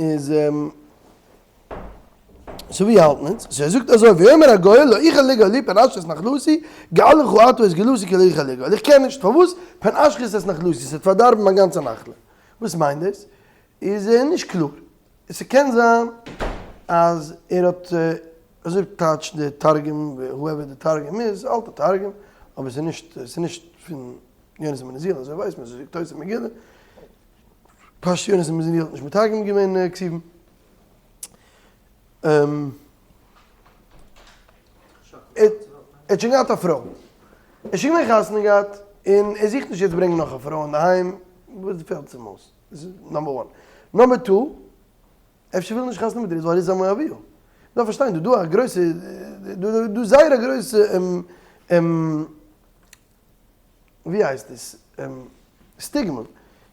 איז so ווי האלטן אונז? so ער זאגט אזוי, ויאמר הגואל לא אוכל לגאול לי פן אשחית נחלתי, גאל לך אתה את גאולתי כי לא אוכל לגאול, איך קען נישט, פארוואס? פן אשחית את נחלתי, ס'וועט פארדארבן מיין גאנצע נחלה. וואס מיינט דאס? איז נישט קלאר. ס'קען זיין אז ער האט, אזוי טייטשט די תרגום, whoever די תרגום איז, אלטע תרגום, אבער ס'איז נישט, ס'איז נישט פון יונתן בן עוזיאל, אזוי ווייסט מען, אזוי זאגט תוס' מגילה. פשט יונתן בן עוזיאל האט נישט מתרגם געווען כתובים. ער האט שוין געהאט א פרוי, ער איז שוין געווען חתונה געהאט, און ער זוכט נישט יעצט ברענגען נאך א פרוי אינדערהיים, וואס פעלט אים אויס? דאס איז number one. number two, אפשר וויל ער נישט חתונה מיט רות ווייל רות איז א מואביה. מ'דארף פארשטיין, דא דא א גרויסע, דא דא זייער א גרויסע ווי הייסט עס, סטיגמע.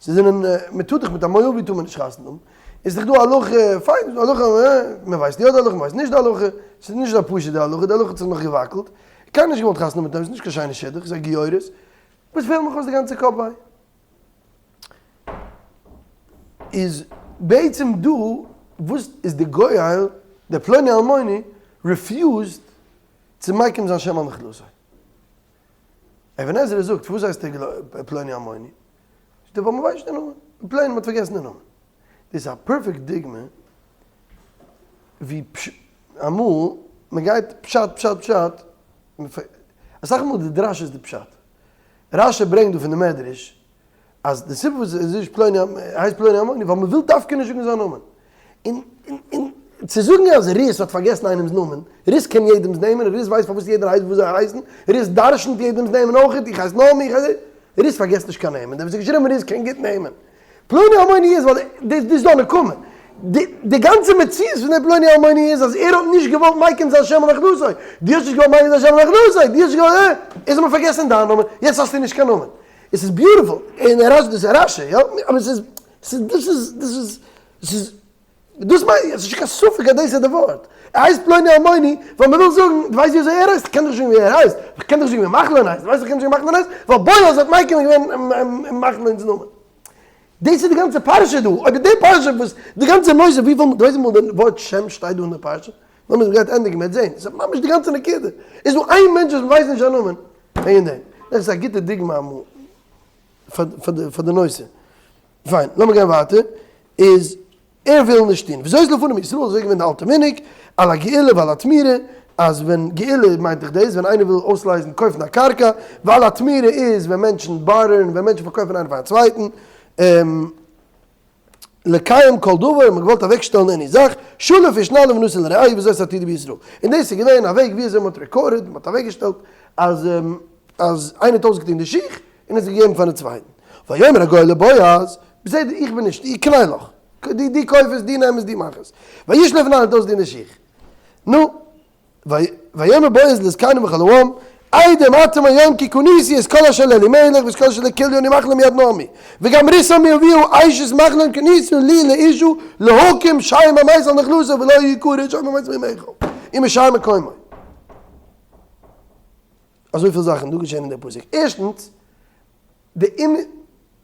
זיי זענען, מ'טאר דאך מיט א מואבי טאר מען נישט חתונה האבן. איז דאך דא הלכה, פיין, הלכה, מ'ווייסט יא די הלכה, מ'ווייסט נישט די הלכה. ס'איז נישט אזא פשוט די הלכה, די הלכה האט זיך נאך געוואקלט. קיינער נישט געוואלט חתונה האבן מיט אים, ס'איז נישט קיין שיינע שידוך, ס'איז א גיורת. וואס פעלט מיך אויס די גאנצע קאפ וויי? איז בעצם דא וואס איז די גואל, דער פלוני אלמוני refused צו מקים זיין שם על נחלתו. אבן עזרא זאגט פארוואס הייסט ער פלוני אלמוני? זאגט ער ווייל מ'ווייסט נישט די נאמען, פלוני מ'האט פארגעסן די נאמען. דאס איז א perfect דוגמא ווי אמאל מ'גייט פשט פשט פשט, אסאך מאל די דרש איז די פשט. רשי ברענגט דא פון די מדרש אז די סיבה וואס עס איז נישט פלוני הייסט פלוני אלמוני ווייל מען וויל דווקא נישט זאגן זיין נאמען. און און צו זאגן אז רות האט פארגעסן איינעמס נאמען, רות קען יעדעמס נעמען, רות ווייסט פארוואס יעדער הייסט וואס זיי הייסן, רות דרשנ'ט יעדעמס נעמען אויכעט, איך הייס נעמי, איך הייס, רות פארגעסט נישט קיין נעמען, דער וואס האט געשריבן רות קען גוט נעמען. פלוני אלמוני איז ווייל דאס איז דא נקמה. די די גאנצע מציאות פון דעם פלוני אלמוני איז אז ער האט נישט געוואלט מקים זיין שם על נחלתו. דו האסט נישט געוואלט מקים זיין שם על נחלתו, דו האסט נישט געוואלט אה, איז האט מען פארגעסן דיין נאמען, יעצט האסטו נישט קיין נאמען. עס איז beautiful, און רש י דאס איז רש י, יא, אבער עס איז, עס איז, דאס איז, דאס איז, עס איז, דאס מיין איך, עס איז נישט קיין ספק אז דאס איז די ווארט. ער הייסט פלוני אלמוני ווייל מען וויל זאגן, דו ווייסט ווי אזוי ער הייסט? איך קען דאך נישט זאגן ווי ער הייסט, איך קען דאך נישט זאגן ווי מחלון הייסט, דו ווייסט איך קען נישט זאגן ווי מחלון הייסט? ווייל בועז האט מקים געווען מחלון'ס נאמען. דאס איז די גאנצע פרשה דא, אויב איז די פרשה וואס די גאנצע נושא, וויפיל, דו ווייסט וויפיל מאל די ווארט שם שטייט דא אין די פרשה? לאמיר גייט ענדיגן מ'וועט זען, ס'איז ממש די גאנצע נקודה, איז דא איין מענטש וואס מ'ווייסט נישט זיין נאמען וועגן דעם, דאס איז א גוטע דוגמא אמאל פאר די נושא, פיין לאמיר גיין ווייטער, איז ער וויל נישט טון, וזאת לפנים מישראל, אזוי איז געווען די אלטע מנהג, על הגאולה ועל התמורה, אז ווען גאולה מיינט דאך דאס ווען איינער וויל אויסלייזן קויפן א קרקע, ועל התמורה איז ווען מענטשן barter ן, ווען מענטשן פארקויפן איינער פאר א צווייטן, לקיים כל דבר, מען האט געוואלט אוועקשטעלן any זאך, שלף איש נעלו ונתן לרעהו וזאת העתודה בישראל. און דאס איז געווען א וועג ווי אזוי מען האט recorded, מען האט אוועקגעשטעלט אז אז איינער האט אויסגעטון די שיך און עס געגעבן פארן צווייטן. ויאמר הגואל לבועז, בסדר איך בין נישט, קנה לך, דו קויף עס, דו נעם עס, דו מאך עס. וישלף נעלו האט אויסגעטון די שיך. נו. ויאמר בועז לזקנים ולכל העם, עדים אתם היום כי קניתי את כל אשר לאלימלך ואת כל אשר לכליון ומחלון מיד נעמי, וגם רות המואביה אשת מחלון קניתי לי לאשה להקים שם המת על נחלתו ולא יקרא שם המת מימיך ומשאר מקומו. אזויפיל זאכן דא געשען אין די פסוק. ערשטנס, די אומ.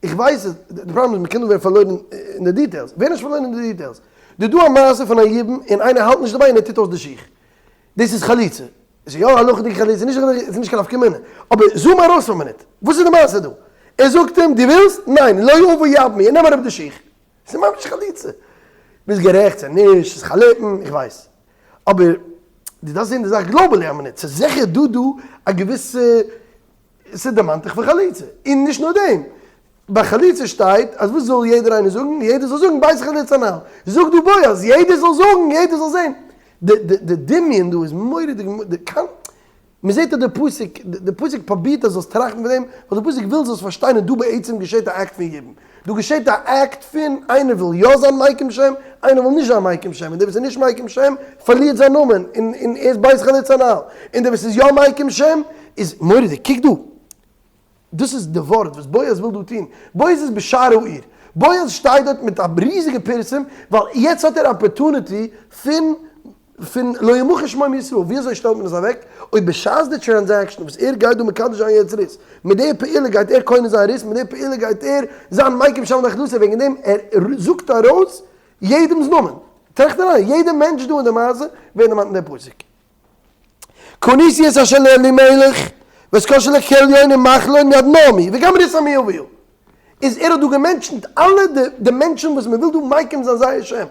איך ווייס אז די פראבלעם איז מ'קען דא ווערן פארלוירן אין די details. ווער נישט פארלוירן אין די details. דא דא א מעשה פון א יבום און איינער האלט נישט דערביי און ער טוט אויס די שיך. דאס איז חליצה. עס איז יא הלכה'דיגע חליצה, נישט הלכה'דיגע, עס איז נישט קיין נפקא מינה. אבער zoom ארויס פאר א מינוט. וואס איז די מעשה דא? ער זאגט אים, דו ווילסט? ניין, לא אבוא יבמי, און נעם אראפ די שיך. עס איז ממש חליצה. ביסט גערעכט, ס'איז נישט, ס'איז חליפין, איך ווייס. אבער דו דארפסט זען די זאך globally א מינוט. ס'איז זיכער דא דא א געוויסע. ס'דערמאנט דיך פון חליצה. און נישט נאר דעם, ביי חליצה שטייט אז וואס זאל יעדער איינער זאגן? יעדער זאל זאגן בית חליצה הנ"ל. זאגט דא בועז, יעדער זאל זאגן, יעדער זאל זען. די די די דמיון דא איז מורא'דיג, די קאנ. מ'זעט אז די פסוק, די פסוק פרובירט אז זאלסט טראכטן פון דעם, ווייל די פסוק וויל זאלסט פארשטיין אז דא בעצם געשעט א אקט פון יבום. דא געשעט א אקט פון איינער וויל יא זיין מקים שם, איינער וויל נישט זיין מקים שם, און דער וואס איז נישט מקים שם פארלירט זיין נאמען, און און ער איז בית חלוץ הנ"ל, און דער וואס איז יא מקים שם איז מורא'דיג, קוק דא, דאס איז די ווארט וואס בועז וויל דא טון, בועז איז בשער העיר, בועז שטייט דארט מיט א ריזיגע פרסום, ווייל יעצט האט ער opportunity פון פון לא ימחה שמו מישראל, ווי אזוי שטעלט מען עס אוועק, אויב בשעת די transaction וואס ער גייט דא מקדש זיין יעצט רות, מיט די פעולה גייט ער קונה זיין רות, מיט די פעולה גייט ער זיין מקים שם נחלתו, וועגן דעם ער זאגט ארויס. יעדעמ'ס נאמען. טראכט אריין, יעדע מענטש דא אין די מעשה ווערט דערמאנט אין די פסוק. קניתי את אשר לאלימלך ואת כל אשר לכליון ומחלון מיד נעמי וגם רות המואביה. איז ער האט דא געמענטשנט אלע די די מענטשן וואס מען וויל דא מקים זיין זייער שם,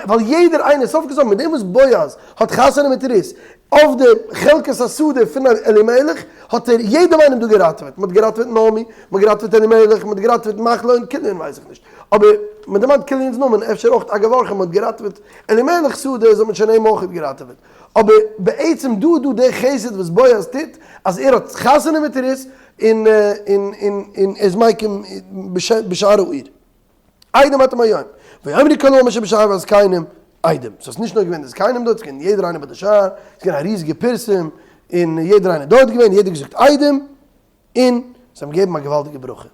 ווייל יעדער איינער סוף כל סוף מיט דעם וואס בועז האט חתונה מיט רות אויף די חלקת השדה פון אלימלך האט ער יעדעם איינעם דא געראטעוועט, מען האט געראטעוועט נעמי, מען האט געראטעוועט אלימלך, מען האט געראטעוועט מחלון, כליון ווייס איך נישט, אבער מען דערמאנט כליון'ס נאמען, אפשר אויך אגב אורחא מען האט געראטעוועט אלימלך'ס שדה איז האט מען שוין אים אויך געראטעוועט, אבער בעצם דא איז דא דער חסד וואס בועז טוט אז ער האט חתונה מיט רות און און און און ער איז מקים בשער העיר. עדים אתם היום. ויאמרו כל העם אשר בשער והזקנים עדים. סאיז נישט נאר געווען די זקנים דארט, ס'איז געווען יעדער איינער ביי די שער, ס'איז געווען א ריזיגע פרסום, און יעדער איינער דארט געווען, יעדער געזאגט עדים, און זיי האבן געגעבן א געוואלדיגע ברכה.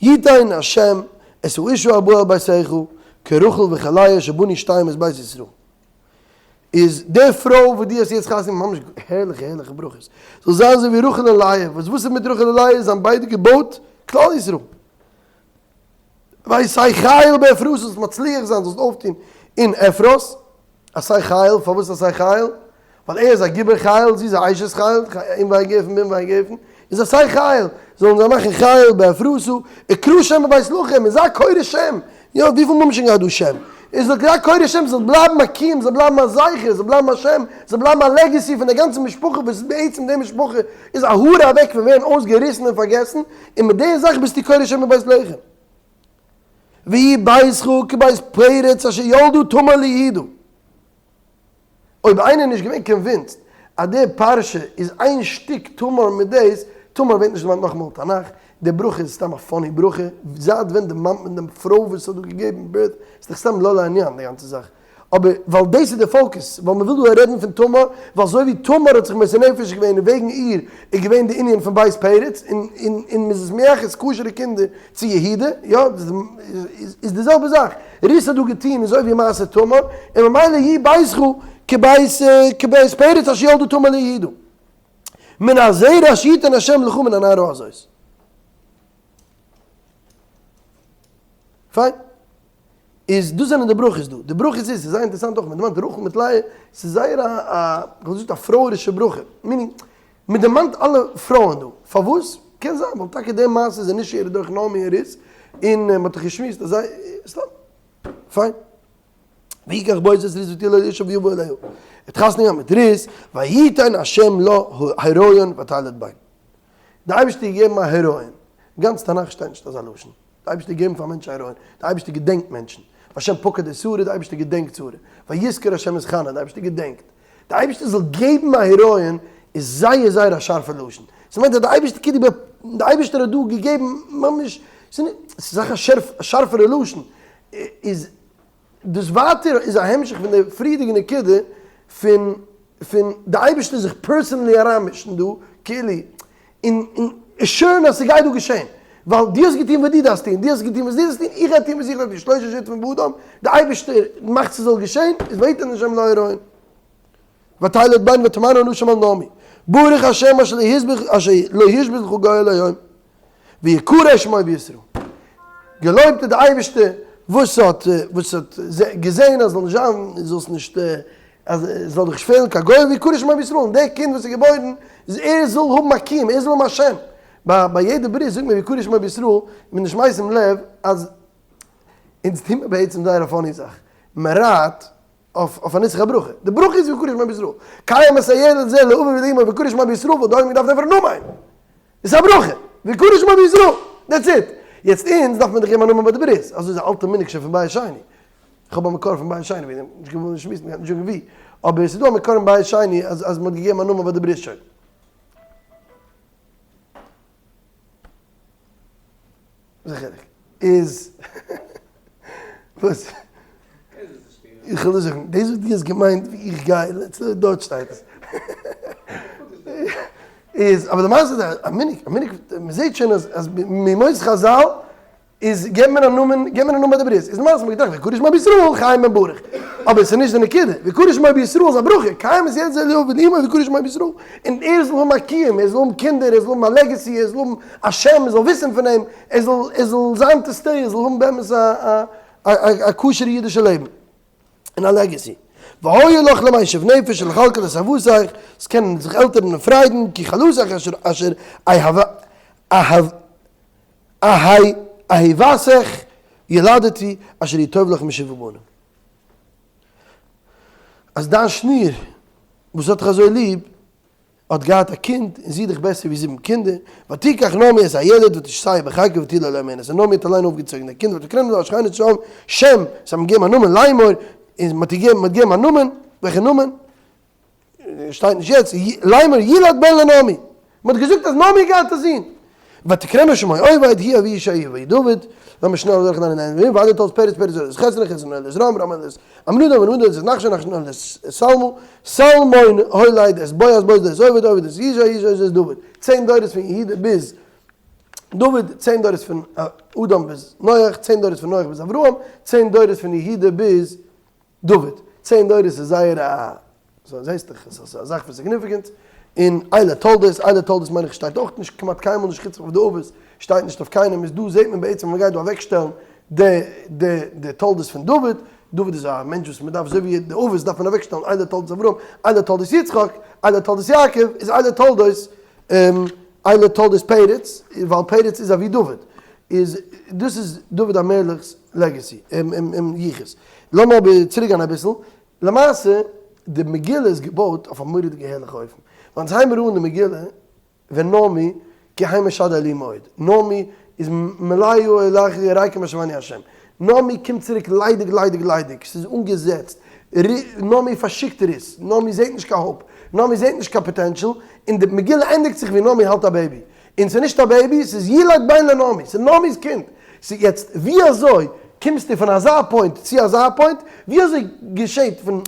יתן השם את האשה הבאה אל ביתך כרחל וכלאה שבנו שתיהם את בית ישראל. איז די פרוי וואס דו האסט יעצט חתונה ממש הערליכע הערליכע ברכות, זאל זיין אזוי ווי רחל און לאה, וואס וואס איז מיט רחל און לאה, זיי האבן ביידע געבויט כלל ישראל. ועשה חיל באפרת, זאלסט מצליח זיין, זאלסט אויפטון אין אפרת, עשה חיל, פארוואס עשה חיל? ווייל ער איז א גיבור חיל, זי איז א אשת חיל, עם ויגפן בעם ויגפן, איז עשה חיל, זאלן זיי מאכן חיל באפרתה, וקרא שם בבית לחם, און זיי קורא שם, יא, וויפיל מאל האבן שוין געהאט דא שם? איז זיי קורא שם, זאל בלייבן א קיום, זאל בלייבן א זכר, זאל בלייבן א שם, זאל בלייבן א legacy פון די גאנצע משפחה, וואס איז בעצם די משפחה איז א האר אוועק פון ווערן אויסגעריסן און פארגעסן, און מיט די זאך ביסטו קורא שם בבית לחם. ויהי ביתך כבית פרץ אשר ילדה תמר ליהודה. אויב איינער איז נישט געווען convinced אז די פרשה איז איין שטיק תמר מיט דאס, תמר ווערט נישט דערמאנט נאכאמאל אין תנך, די ברכה איז סתם א funny ברכה, זייט ווען דערמאנט מען דעם פרוי וואס האט דא געגעבן birth, איז דאך סתם לא לעניין די גאנצע זאך, אבער ווייל דאס איז די focus, ווייל מען וויל דא רעדן פון תמר, ווייל אזוי ווי תמר האט זיך מוסר נפש געווען און וועגן איר איז געווען די ענין פון בית פרץ, און און און מען איז מייחס כשר'ע קינדער צו יהודה, יא, איז די זעלבע זאך, רות האט דא געטון אזוי ווי מעשה תמר, און ממילא יהי ביתך כבית כבית פרץ אשר ילדה תמר ליהודה. מן הזרע אשר יתן ה' לך מן הנערה הזאת. פיין. איז דאס זענען די ברכות דא. די ברכות איז, ס'איז זייער אינטערעסאנט אויך, מען דערמאנט רחל מיט לאה, ס'איז זייער א א, כ'וואלט געזאגט א פרויערישע ברכה. meaning, מען דערמאנט אלע פרויען דא. פארוואס? קען זיין ווייל טאקע די מעשה איז initiated דורך נעמי און רות, און מען האט דאך געשמועסט אז זיי, סתם. פיין. ויקח בועז את רות ותהי לו לאשה ויבא אליה. ער האט חתונה געהאט מיט רות, ויתן ה' לה הריון ותלד בן. די אייבערשטער האט געגעבן א הריון. גאנץ תנך שטייט נישט אזא לשון. די אייבערשטער געבן פאר מענטשן א הריון, די אייבערשטער געדענקט מענטשן, והשם פקד את שרה, די אייבערשטער געדענקט שרה, ויזכר השם את חנה, די אייבערשטער געדענקט, די אייבערשטער זאל געבן א הריון איז זייער זייער א שארפע לשון, ס'מיינט אז די אייבערשטער כאילו די אייבערשטער האט דא געגעבן ממש, ס'איז אסאך א שארפערע לשון, איז דאס ווייטער איז א המשך פון די פריערדיגע נקודה פון פון די אייבערשטער זיך personally אריינמישן דא כאילו און און assure ן אז ס'גייט דא געשען ווייל דו האסט געטון וואס דו דארפסט טון, דו האסט געטון וואס דו דארפסט טון, איך גיי טון וואס איך דארף טון, שלושה שותפים באדם, די אייבערשטער מאכט ס'זאל געשען, איז ויתן השם לה הריון ותלד בן ותאמרנה הנשים אל נעמי ברוך השם אשר לא השבית לך גואל היום. ויקרא שמו בישראל. געלויבט איז די אייבערשטער וואס האט וואס האט געזען אז זאל נישט זיין זאלסט נישט אז עס זאל דיך נישט פעלן קיין גואל ויקרא שמו בישראל און דער קינד וואס איז געבוירן איז ער זאל האבן א קיום ער זאל האבן א שם. ביי ביי יעדע ברית זאגט מען ויקרא שמו בישראל איז מען נישט משים לב אז אונז טוהן מיר בעצם זייער א funny זאך מען רייט אויף אויף א נוסח הברכה די ברכה איז ויקרא שמו בישראל קיים את הילד זה לאביו ולאמו ויקרא שמו בישראל וואלט די עולם געדארפט ענטפערן אמן. איז א ברכה! ויקרא שמו בישראל! That's it! יעצט אונז דארף מען דאך געבן א נאמען ביי די ברית, אזוי איז א אלטע מנהג שוין פון בית שני, איך האב א מקור פון בית שני וועגן דעם, נישט געוואלט שמועסן, מ'גייט נישט זאגן ווי, אבער עס איז דא א מקור אין בית שני אז אז מ'האט געגעבן א נאמען ביי די ברית שוין. וואס איז די חילוק? איז וואס? איך וויל דיר זאגן, דאס וואס דו האסט געמיינט ווי איך גיי, דארט שטייט עס. איז אבער למעשה איז א מנהג, א מנהג, מען זעט שוין אז אז מימות חזל איז געבט מען א נאמען, געבט מען א נאמען ביי די ברית, איז למעשה האט מען געטראכט ויקרא שמו בישראל חיים בן ברוך, אבער עס איז נישט די נקודה, ויקרא שמו בישראל איז א ברכה, קיים את הילד הזה לאביו ולאמו ויקרא שמו בישראל, און ער זאל האבן א קיום, ער זאל האבן קינדער, ער זאל האבן א legacy, ער זאל האבן א שם, מען זאל וויסן פון אים, ער זאל ער זאל זיין to stay, ער זאל האבן באמת א א. א כשר'ע אידישע לעבן און א legacy. והיה לך למשיב נפש ולכלכל את אבותיך, עס קענען זיך עלטערן און פריידן, כי כלתך אשר אשר אהבתך ילדתי אשר הוא טוב לך משבעה בנים. אז דיין שניר וואס האט דיך אזוי ליב האט געהאט א קינד און זי איז דיך בעסער ווי זיבן קינדער, ותקח נעמי את הילד ותשאהו בחיקה ותהי לו לאומנת, און נעמי האט אליין אויפגעצויגן דער קינד ותקרנה השכנות שם שם, זיי האבן געגעבן א נאמען לאמור, און מען האט איר געגעבן, מען האט געגעבן א נאמען, וועלכע נאמען? שטייט נישט יעצט, לאמור ילד בן לנעמי, מען האט געזאגט אז נעמי האט געהאט א זון, ותקראנה שמו עובד הוא אבי ישי אבי דוד, לאמיר שנעל אדורך גיין אין איין ואלה תולדות פרץ פרץ הוליד את חצרון חצרון הוליד את רם רם הוליד את עמינדב עמינדב הוליד את נחשון נחשון הוליד את שלמה שלמון הוליד את בועז בועז הוליד את עובד עובד את ישי ישי הוליד את דוד, צען דורות פון יהודה ביז דוד, צען דורות פון אדם ביז נח, צען דורות פון נח ביז אברהם, צען דורות פון יהודה ביז דוד, צען דורות איז זייער א, זעסט דאך עס איז א זאך פון significance, און אלה תולדות, אלה תולדות מיין איך שטייט אויך נישט כמעט קיינמאל נישט חוץ אויף די אבות, שטייט נישט אויף קיינעם, איז דא זעט מען בעצם אז מען גייט דא אוועקשטעלן די די די תולדות פון דוד, דוד איז א מענטש וואס מען דארף אזוי ווי די אבות דארף מען אוועקשטעלן אלה תולדות אברהם, אלה תולדות יצחק, אלה תולדות יעקב, איז אלה תולדות אלה תולדות פרץ, ווייל פרץ איז אבי דוד, איז דאס איז דוד המלך'ס legacy און יחוס. לאמיר אבער צוריק גיין אביסל, למעשה די מגילה איז געבויט אויף א מורא'דיגע הערליכע אופן, ווייל אונז הייבן מיר אן די מגילה ווען נעמי כי המה שדי לי מאוד, נעמי איז מלאה הולכי ריקם השיבני ה', נעמי קומט צוריק ליידיג ליידיג ליידיג, ס'איז אנגעזעצט, נעמי פארשיקט רות, נעמי זעט נישט קיין hope, נעמי זעט נישט קיין potential, און די מגילה ענדיגט זיך ווי נעמי האלט א baby, און ס'איז נישט א baby, ס'איז ילד בן לנעמי, ס'איז נעמי'ס קינד. ס'איז יעצט, ווי אזוי קומסטו פון אזא point צו אזא point? ווי אזוי געשעט פון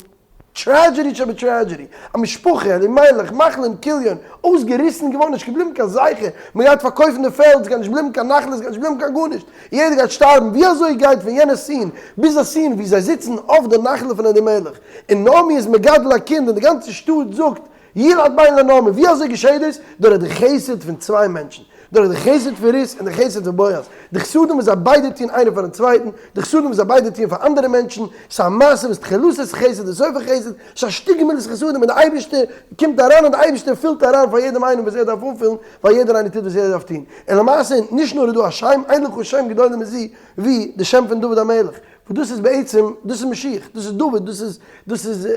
tragedy שב tragedy, א משפחה, אלימלך, מחלון, כליון, אויסגעריסן געווארן, נישט געבליבן קיין זכר, מען גייט פארקויפן די פעלד, ס'גייט נישט בליבן קיין נחלה, ס'גייט נישט בליבן קיין גארנישט, יעדער גייט שטארבן, ווי אזוי גייט פון יענע scene ביז א scene ווי זיי זיצן אויף די נחלה פון אלימלך, און נעמי איז מגדל א קינד און די גאנצע שטאט זאגט ילד בן לנעמי, ווי אזוי געשעט דאס? דורך די חסד פון צוויי מענטשן, דורך די חסד פון רות און די חסד פון בועז, די חסדים וואס זיי ביידע טוען איינער פארן צווייטן, די חסדים וואס זיי ביידע טוען פאר אנדערע מענטשן, ס'איז א מעשה וואס תחילתו חסד וסופו חסד, ס'איז א שטיק גמילות חסדים און די אייבערשטער קומט אריין און די אייבערשטער פילט אריין פאר יעדעם איינעם וואס ער דארף אנפילן, ווייל יעדער איינער טוט וואס ער דארף טון. און למעשה, נישט נאר איז דא א שם, אין לך שם גדול מזה, ווי די שם פון דוד המלך, וואס דאס איז בעצם, דאס איז משיח, דאס איז דוד, דאס איז, דאס איז,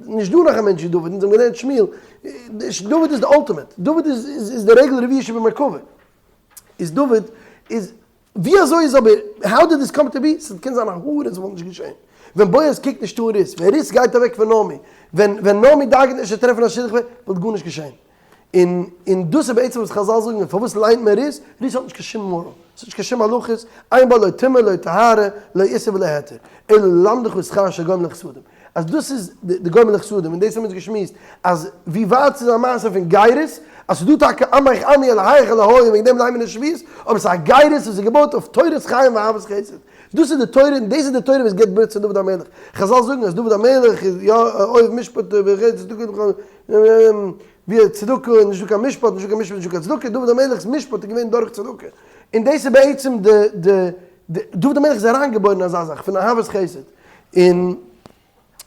נישט דא נאך א מענטש ווי דוד, אונז האבן געלערנט שמואל, דוד איז די ultimate, דוד איז איז די רגל רביעי שבמרכבה, איז דוד איז, ווי אזוי איז אבער, how did this come to be, ס'קען זיין א האר און ס'וואלט נישט געשען, ווען בועז קוקט נישט אן רות, ווען רות גייט אוועק פון נעמי, ווען ווען נעמי דאגה'ט נישט צו טרעפן א שידוך וואלט גארנישט געשען. און און דאס איז בעצם וואס חזל זאגן, פארוואס ליינט מען רות? רות האט נישט קיין שום moral, עס האט נישט קיין שום הלכות, אין בה לא טומאה לא טהרה, לא איסור ולא היתר, אלא ללמדך שכר של גומלי חסדים, אז דאס איז די גומלי חסדים, און דאס האבן אונז געשמועסט, אז ווי ווייט ס'איז א מעשה פון גירות, אז ס'איז דא טאקע עמך עמי אלהיך אלהי און וועגן דעם ליינט מען נישט שבועות, אבער ס'איז א גירות וואס איז געבויט אויף תורת חיים ואהבת חסד. דאס איז די תורה און דאס איז די תורה וואס גיבט birth צו דוד המלך. חזל זאגן אז דוד המלך איז יא אוהב משפט וחסד צדקה ווי צדקה איז נישטא קיין משפט, נישטא קיין משפט נישטא קיין צדקה, דוד המלך'ס משפט איז געווען דורך צדקה. און דאס איז בעצם די די די דוד המלך איז אריינגעבוירן אין אזא זאך פון אהבת חסד. און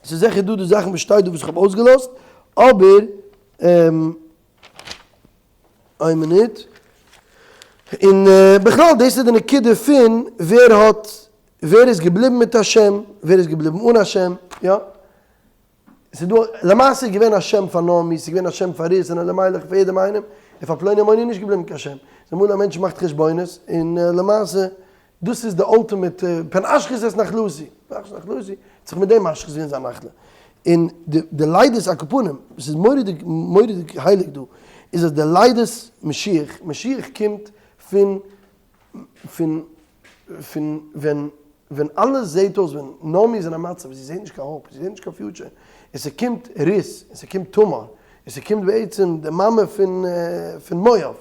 ס'איז זיכער דא די זאכן וואס שטייט דא וואס איך האב אויסגעלאזט, אבער איין מינוט. און בכלל דאס איז די נקודה פון ווער האט ווער איז געבליבן מיט השם ווער איז געבליבן אן השם יא. ס'איז דא למעשה איז געווען א שם פאר נעמי ס'איז געווען א שם פאר רות און אלימלך פאר יעדעם איינעם און פאר פלוני אלמוני איז נישט געבליבן קיין שם. אמאל א מענטש מאכט חשבונות און למעשה דאס איז די ultimate פן אשחית את נחלתי, פן אשחית את נחלתי, האט זיך מיט דעם משחית געווען זיין נחלה. און די די לידת עכ"פ, וואס איז מורא'דיג מורא'דיג הייליג דא, איז אז די לידת משיח, משיח קומט פון פון פון ווען ווען אלעס זעהט אויס ווען נעמי איז אין א מצב וואס זי זעהט נישט קיין hope, זי זעהט נישט קיין future, און ס'קומט רות, און ס'קומט תמר, און ס'קומט בעצם די מאמע פון פון מואב, און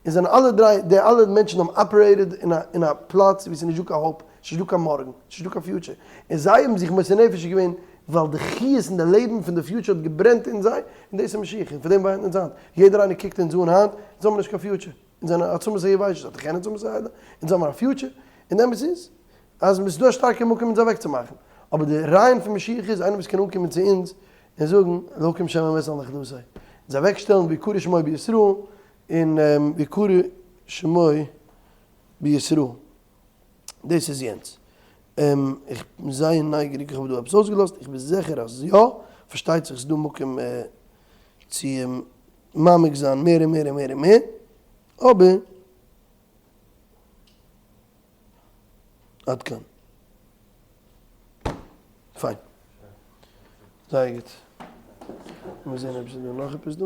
זענען אלע דריי, די אלע מענטשן האבן operated אין א אין א פלאץ ווי ס'איז נישט דא קיין hope, ס'איז נישט דא קיין מארגן, ס'איז נישט דא קיין future, און זיי האבן זיך מוסר נפש געווען ווייל די חיות און די לעבן פון די future האט געברענט אין זיי, און דאס איז משיח, און פון דעם וויינט אונז היינט, יעדער איינער קוקט אונז אן היינט, אונז האבן נישט קיין future, אונז זענען עצמות היבשות, אט כעין עצמות האלה, אונז האבן א future, און די אמת איז. אז עס איז דא א שטארקע מקום אונז אוועקצומאכן, אבער די רעיון פון משיח איז איינער וואס קען אנקומען צו אונז און זאגן להקים שם אמת על נחלתו, אונז אוועקשטעלן ויקרא שמו בישראל און ויקרא שמו בישראל. דאס איז יענץ. איך בין זייער נייגעריג איך האב דא עפעס אויסגעלאזט, איך בין זיכער אז יא, פארשטייט זיך ס'איז דא מקום צו מעמיק זיין מער און מער און מער און מער, אבער עד כאן. פיין. זייער גוט. לאמיר זען אויב ס'איז דא נאך עפעס דא.